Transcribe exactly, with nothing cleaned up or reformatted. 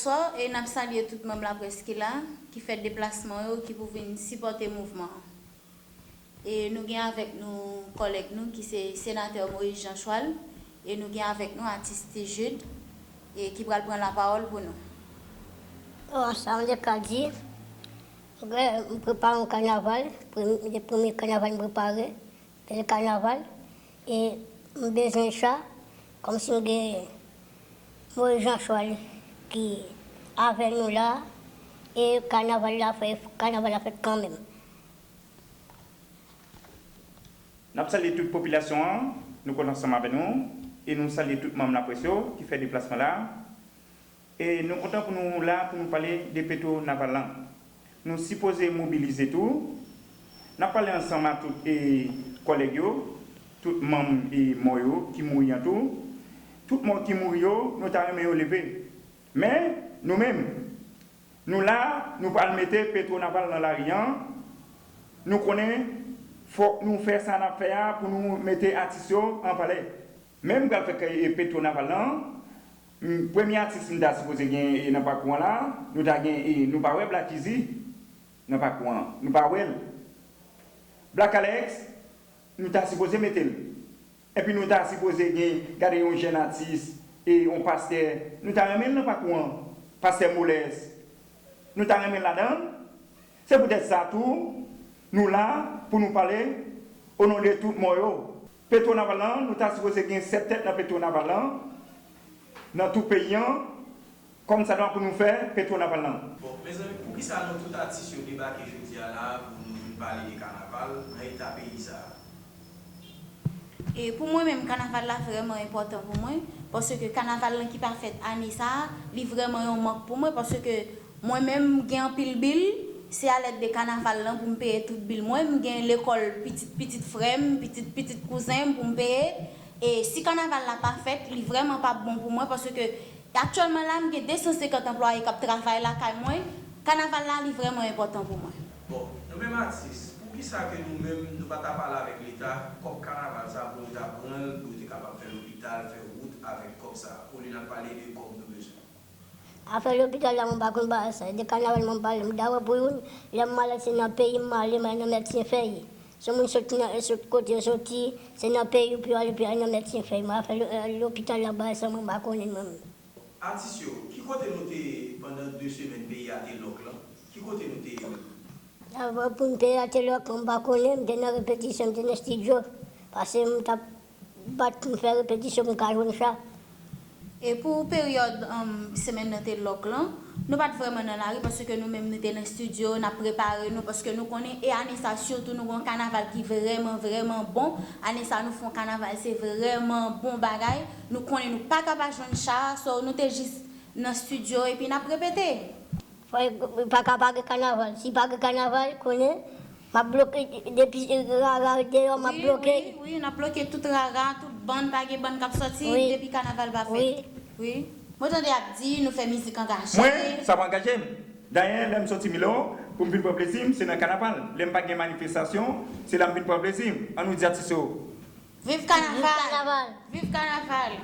Bonswa, e n ap salye tout manm laprès ki la, ki fè deplasman yo, ki pou vin sipòte mouvman an. E nou gen avèk nou kòlèg nou ki se senatè Moïse Jean Chwal, e nou gen avèk nou atis Ti Jude, e ki pral pran lapawòl pou nou. Bon, sa m te ka di, m prepare yon kanaval, premye kanaval m prepare, bèl kanaval, e m bezwen sa, kòmsi m gen Moïse Jean Chwal ki avè nou la, e kanaval la fè, kanaval la fèt kanmenm. N ap salye tout popilasyon an, nou kontan ansanm avè nou, e nou salye tout manm laprès yo ki fè deplasman la. E nou kontan pou nou la pou nou pale de Petwo Naval lan. Nou sipoze mobilize tou. N ap pale ansanm a tout e kòlèg yo, tout manm e mò yo ki mouri an tou. Tout mò ki mouri yo, nou ta renmen yo leve. Men, nou menm, nou la, nou pral mete Petwo Naval nan lari an. Nou konnen fòk nou fè sa n ap fè a pou nou mete atis yo an valè. Men m pral fè Petwo Naval lan, premye atis m ta sipoze gen nan pakou an la, nou ta gen, nou pa wè Black Easy nan pakou an, nou pa wè l. Black Alex, nou ta sipoze mete l. Epi nou ta sipoze gen, gade yon jèn atis, e yon pastè, nou ta renmen l nan pakou an, pastè Molès, nou ta renmen l ladan l. Se poutèt sa tou, nou la pou nou pale o non de tout mò yo. Petwo Naval lan, nou ta sipoze gen sèt tèt nan Petwo Naval lan, nan tou peyi an, kòmsadwa pou nou fè Petwo Naval lan. Bon, mezanmi, poukisa nou tout atis yo debake jodi a la pou nou vin pale de kanaval nan eta peyi sa a? E pou mwen menm, kanaval la vrèman enpòtan pou mwen, paske kanaval lan ki pa fèt ane sa a, li vrèman yon mank pou mwen, paske mwen menm, m gen anpil bil, se alèd de kanaval lan pou m peye tout bil mwen, m gen lekòl pitit pitit frè m, pitit pitit kouzen m pou m peye, e si kanaval la pa fèt, li vrèman p ap bon pou mwen, paske aktyèlman la, m gen de san senkant anplwaye k ap travay lakay mwen, kanaval la, li vrèman enpòtan pou mwen. Bon, nou menm atis, poukisa ke nou menm, nou pa ta pale avèk Leta, kòb kanaval sa pou yo ta pran l, pou yo te kapab fè lopital, fè wout avèk kòb sa, olye n ap pale de kòb nou bezwen? Afè lopital la, mwen pa konn bagay sa, de kanaval mwen pale, m dakò pou youn, lè m malad se nan peyi m m ale, m ale nan mèdsen fèy. Si yon moun soti nan sot kote yo soti, se nan peyi w pou yo ale, pou yo ale nan mèdsen fèy. Mwen afè lopital la, bagay sa mwen pa konnen mwen menm. Atis yo, ki kote nou te ye pandan de semèn peyi a te lòk lan? Ki kote nou te ye menm? Avan pou m te rate lòk, mwen pa konnen, m te nan repetisyon, m te nan estidyo. Paske m t ap bat pou m fè repetisyon pou m ka jwenn sa. E pou peryòd semèn nan te lòk lan, nou pa t vrèman nan lari paske nou menm nou te nan estidyo, n ap prepare nou paske nou konnen e ane sa sitou nou gen yon kanaval ki vrèman, vrèman bon. Ane sa nou fè yon kanaval, se vrèman bon bagay. Nou konnen nou pa ka pa jwenn sa, so nou te jis nan estidyo epi n ap repete. Fò pa ka pa gen kanaval. Si pa gen kanaval, konnen m ap bloke depi rara deyò m ap bloke. Wi, wi, wi, n ap bloke tout rara, tout bann, pa gen bann k ap sòti depi kanaval pa fèt. Wi. Mwen tande y ap di nou fè mizik angaje. Mwen, sa pa angaje m. Dayè, lè m soti Milo, pou m vin pran plezi m, se nan kanaval. Lè m pa gen manifestasyon, se la m vin pran plezi m. Ann nou di atis yo. Viv kanaval! Viv kanaval!